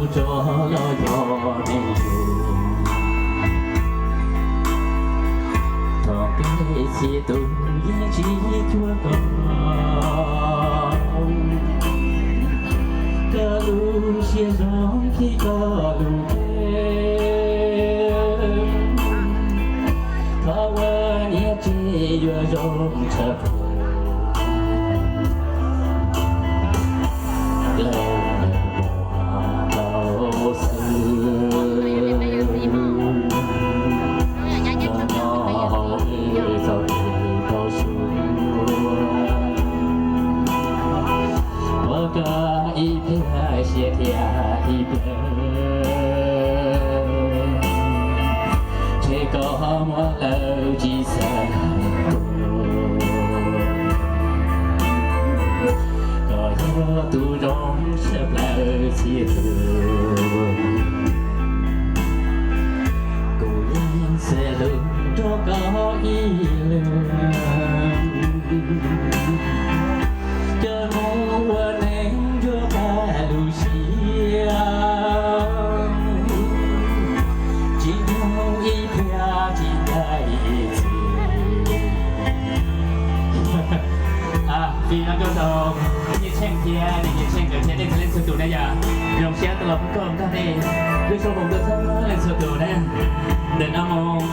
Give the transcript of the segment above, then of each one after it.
Tso los yog neeg yug, thaum peb txhia tus yeej tsis cuag koj. Koj lub siab zoo khi koj lub npe, thov ua niam tsev yuav zoo tshaj plaws. Lawv muag tau xwb, nyob nyob hauv wb txoj kev tau su, ua koj ib pliag siab thiab ib pliag, ntshe koj muab lawv tsis xav. Koj yog tus zoo tshaj plaws txhia tus, kuv yeej xav hlub nrog koj ib leeg. Koj mus ua neej nrog koj lub siab, tsis nyoog ib pliag tsis ncaim txwv. Vim no rau Nyiaj Tsheej thiab niam Nyiaj Tsheej nkawd thiab nej txhua leej txhua tus na yom, zoo siab tau los pub koj nrog nej lub suab hmoov nkauj txhua leej txhua tus na. Ntawm no mus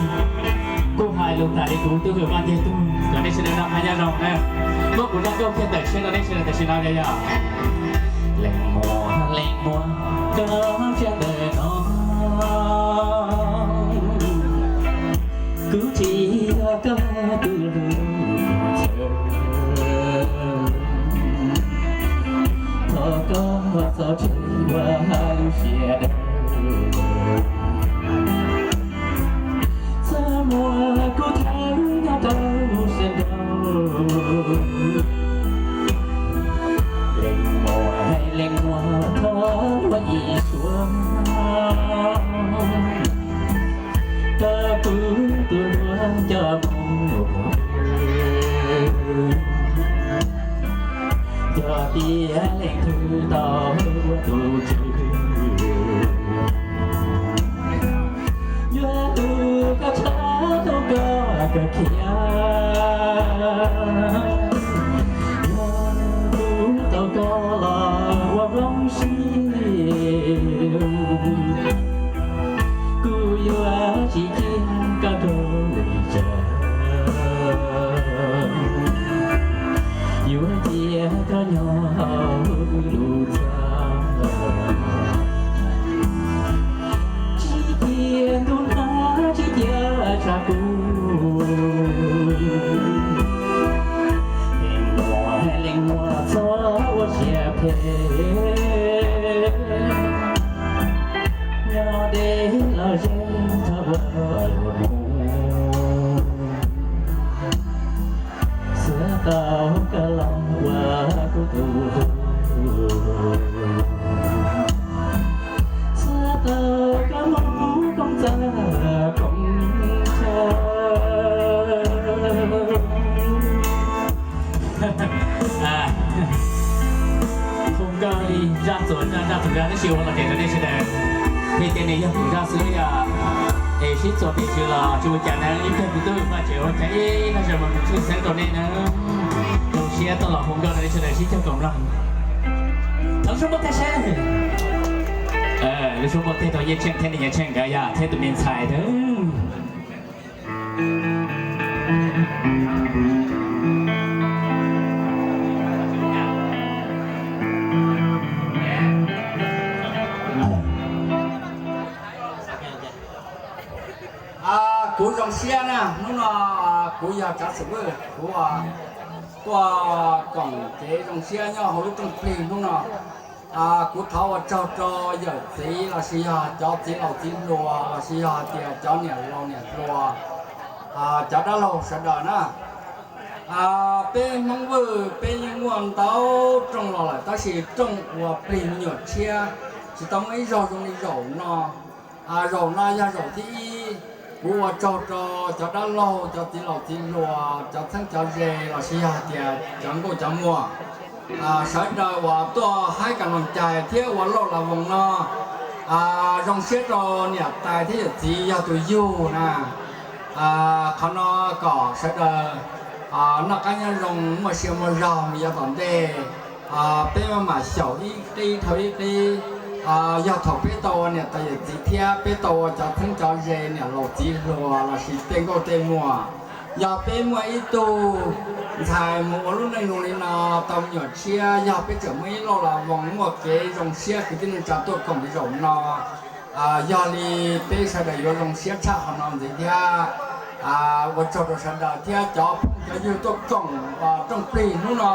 kuj hais lus tas li, kuv twb hwm Vaj Tiag Tug kom nej sawv daws noj qab nyob zoo na. Muab kuv zaj nkauj kiag tawm tshiab rau nej sawv daws tam sim no yom. Leej muam, leej muam, koj tsa ntawm no, kuv tsis yog koj tus hlub, thov koj txhob tseg ua lub siab dawb. Txaj muag kuv thawb nyob rau sawv nraud, leej muam, leej muam thov ua ib suab, koj kuv tus hluas coj mus, yog tias leej twg tau ua tus tswv, yuav tu koj tshav tu koj kawg khiav, yog kuv tau koj los ua zoo siab, kuv yuav tsis cia koj rau li cas, yuav cia koj nyob hauv lub txaj, tsis cia ntuj nag tsis cia tshav kub. Leej muam, leej muam txhob ua siab phem, nyob deb los ze txhob ua luag mus, xav tau koj los ua kuv tus hlub, xav tau koj mus koom txaj koom chaw. Hu nkauj li zaj txuas zaj, zaj txuas zaj tab sis ua los tias rau nej sawv daws, vim tias nws yog kuv zaj xwb yom, es sib txuas pem tswv los tsis ua cas na, ib pliag kuv twb vaj tsev ua cas ib lub sij hawm mus tshwj xeeb rau nej na. Zoo siab tau los hu nkauj rau nej sawv daws sib cog koom mloog. Thov lub suab npuaj tag seb, lub suab npuaj tag rau Nyiaj Tsheej thiab niam Nyiaj Tsheej nkawd yom, thiab tus me ntxhais thiab. Kuv zoo siab na, hnub no kuv yog Tsav Xwm Vwj, kuv tuaj koom kev zoo siab nyob hauv lub rooj plig hnub no. Kuv thov ua tsaug rau yawm txiv los sis yog cov txiv laus txiv hluas los sis yog hais tias cov niam laus niam hluas, cov dab laug sawv daws na. Peb Hmoob Vwj peb yeej muaj ntau rooj los lawm tab sis rooj uas plig me nyuam tshiab tsis tau muaj ib zaug zoo li zaum no. Zaum no yog zaum thib ib. Kuv ua tsaug rau cov dab laug, cov txiv laus txiv hluas, cov txheeb cov ze los sis yog hais tias cov nkauj cov muam sawv daws uas tuaj haib kas noos cais thiab ua lauj las voos no. Zoo siab rau niam tais thiab yawm txiv yog tus yug na. Qhov no kom sawv daws noj qab nyob zoo, muaj sia muaj zog mus yav tom ntej. Peb maj mam xyaum ib qib dhau ib qib. Yog thaum peb tau ua niam tais yawm txiv thiab peb tau ua cov txheeb cov ze, niam laus txiv hluas lossis tej nkauj tej muam, yog peb muaj ib tug ntxhais mus ua lub neej zoo li no, tau me nyuam tshiab, yog peb tseem muaj ib lauj lav voos muaj kev zoo siab kwv tij neej tsa tuaj koom li zaum no, yog li peb sawv daws yuav zoo siab tshaj qhov no ntxiv thiab. Ua tsaug rau sawv daws thiab cov phooj cov ywg tuaj koom rooj plig hnub no.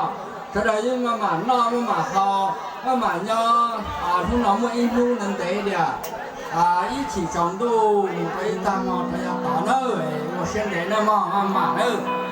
Sawv daws yeej maj mam noj maj mam haus, maj mam nyob. Hnub no muaj ib hnub ntev ntev tiag, ib chim tsaus ntuj mus rau ib tag hmo rov yav tod nawb. Ua siab ntev nawb mog, maj mam nawb.